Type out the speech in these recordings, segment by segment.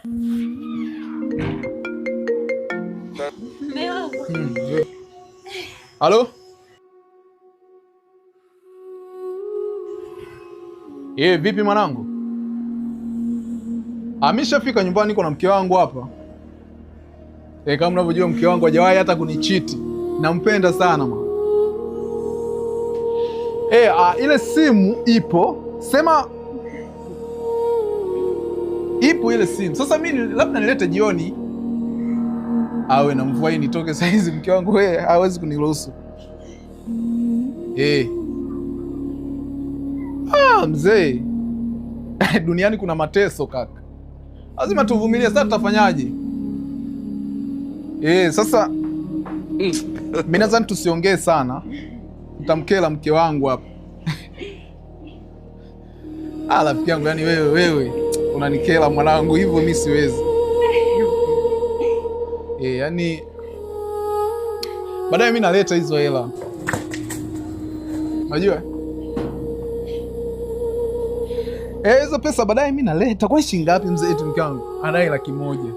Mume wangu. Halo? Vipi mwanangu? Ameshafika nyumbani, niko na mke wangu hapa. Kama mnavyojua mke wangu hajawahi hata kunichiti. Nampenda sana mama. Ile simu ipo. Sema ipo ile simu. Sasa mimi labda nilete jioni. Awe na mvua hii nitoke saa hizi, mke wangu wewe hawezi kuniruhusu. Mzee. Duniani kuna mateso kaka. Lazima tuvumilie, sasa tutafanyaje? Sasa mimi nadhani tusiongee sana. Nitamkela mke wangu hapa. Rafiki yangu, yani wewe unanikela mwanangu, hivyo mimi siwezi. Yani baadaye mimi naleta hizo hela. Unajua? Hizo pesa baadaye mimi naleta. Kwa shilingi ngapi mzee wetu mke wangu? Anai 100,000.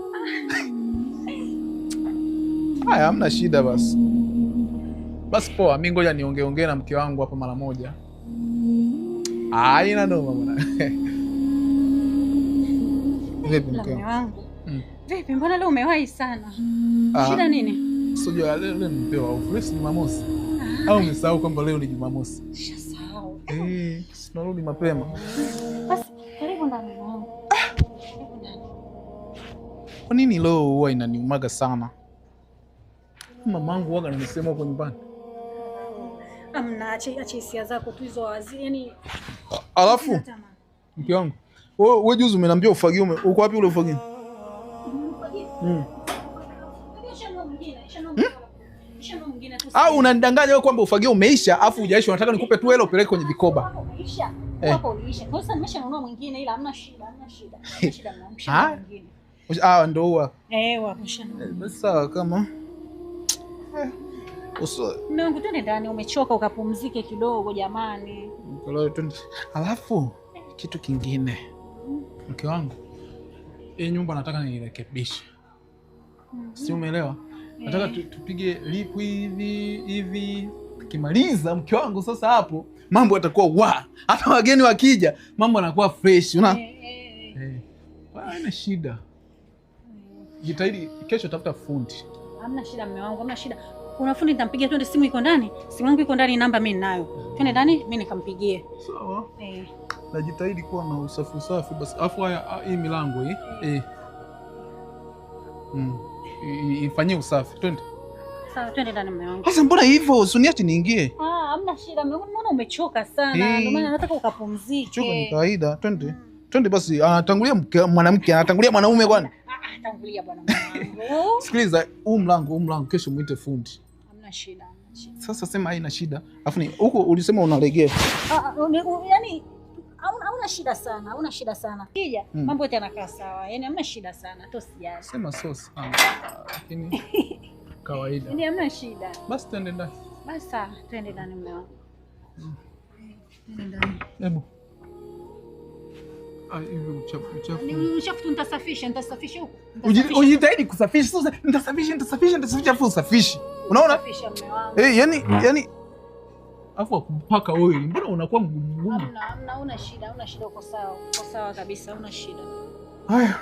Haya, hamna shida basi. Basi poa, mimi ngoja niongeongee na mke wangu hapa mara moja. Ina noma bwana. Vipi mke wangu? Vipi, mbona leo umewahi sana? Shida nini? Sijui leo nimepewa off. Leo ni Jumamosi. Au umesahau kwamba leo ni Jumamosi? Nishasahau. Sinarudi mapema. Basi karibu ndani mwanangu. Karibu ndani. Kwa nini leo huwa inaniumaga sana? Mamangu huwa ananisema huko nyumbani. Amna, acha hisia zako tu hizo wazi. Yaani alafu mke wangu, wewe juzi umeniambia ufagio, uko wapi ule ufagio? Au unanidanganya wewe kwamba ufagio umeisha afu hujaisha, unataka nikupe tu hela upeleke kwenye vikoba? Umeisha. Hapo uliisha. Kwa sasa nimeshanunua mwingine, ila hamna shida, hamna shida. Hamna shida, nimeshanunua mwingine. Ndio huwa. Wapo shanunua. Basi sawa kama Mume wangu, twende ndani, umechoka ukapumzike kidogo jamani. Alafu kitu kingine. Mke wangu, hii nyumba nataka niirekebishe. Si umeelewa? Nataka tupige lipu hivi hivi. Tukimaliza mke wangu sasa hapo mambo yatakuwa wa. Hata wageni wakija mambo yanakuwa fresh, una? Haina shida. Jitahidi kesho tafuta fundi. Hamna shida mume wangu, hamna shida. Kuna fundi nitampigia, twende, simu iko ndani. Simu yangu iko ndani, namba mimi ninayo. Twende ndani mimi nikampigie. Sawa. Najitahidi kuwa na usafi usafi basi. Afu haya hii milango hii. Ifanyie usafi. Twende. Sawa, twende ndani mume wangu. Sasa mbona hivyo usiniache niingie? Hamna shida mume wangu, mbona umechoka sana? Ndio maana nataka ukapumzike. Choka ni kawaida. Twende. Twende basi. Anatangulia mwanamke, anatangulia mwanaume kwani? Tangulia bwana mwanangu. Sikiliza, huu mlango kesho muite fundi. Hamna shida, hamna shida. Sasa sema haina shida. Alafu ni huko ulisema unalegea. Yaani hauna shida sana, hauna shida sana. Kija, mambo yote yanakaa sawa. Yaani hamna shida sana, to sijali. Sema sio sana. Lakini kawaida. Yaani hamna shida. Basi twende ndani. Basi sawa, twende ndani mume wangu. Twende ndani. Hebu. Hivi uchafu. Ni uchafu tu nitasafisha huko. Ujitahidi kusafisha. Sasa nitasafisha afu usafishe. Unaona? Safisha mume wangu. Yani afu akupaka oil. Mbona unakuwa mgumu? Hamna, una shida, uko sawa. Uko sawa kabisa, una shida. Haya.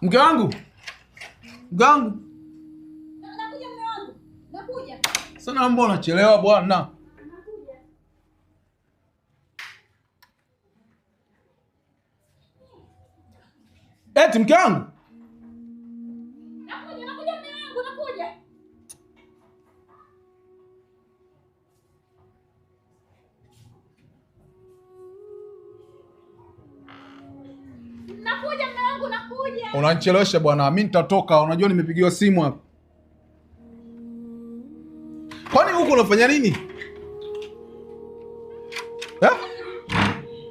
Mke wangu. Mke wangu. Nakuja mume wangu. Nakuja. Sana mbona unachelewa bwana? Nakuja. Eti mke wangu. Nakuja mume wangu, nakuja. Nakuja mume wangu, nakuja. Unanichelewesha bwana, mimi nitatoka. Unajua nimepigiwa simu hapa. Kwani huko unafanya nini?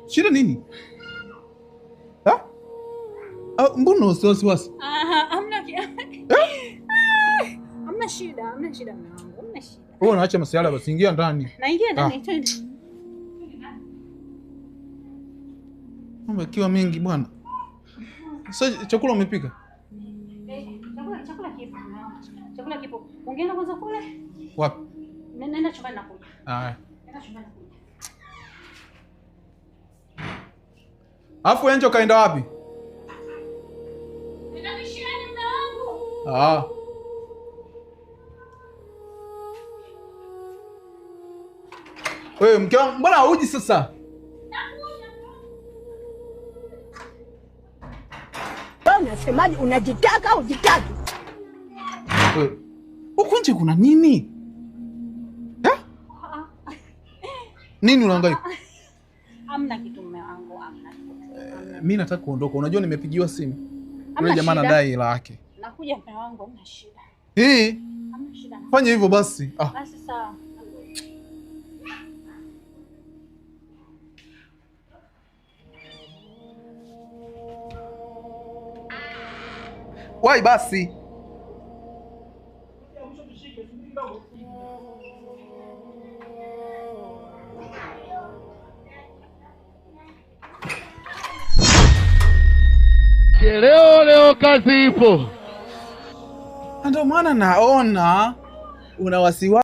Shida nini? Mbona wasiwasi? Hamna. Hamna shida. Hamna shida mume wangu, hamna shida. Wewe unaacha masiala basi, ingia ndani. Naingia ndani, twende. Mambo yakiwa mengi bwana. Sasa chakula umepika? Chakula kipo. Chakula kipo. Ungeenda kwanza kule? Wapi? Nenda chumbani nakuja. Haya. Nenda chumbani nakuja. Alafu Enjo kaenda wapi? Nenda kishiani mume wangu. Ah. Wewe mke wangu, mbona hauji sasa? Wewe unasemaje, unajitaka au hujitaki? Wewe, huku nje kuna nini? Eh? Nini unahangaika? Hamna kitu mume wangu, hamna kitu. Mimi nataka kuondoka. Unajua nimepigiwa simu. Yule jamaa anadai hela yake. Nakuja mume wangu, hamna shida. Eh? Hamna shida. Fanya hivyo basi. Ah. Basi sawa. Wai basi. Leo leo kazi ipo. Ndio maana naona una wasiwasi.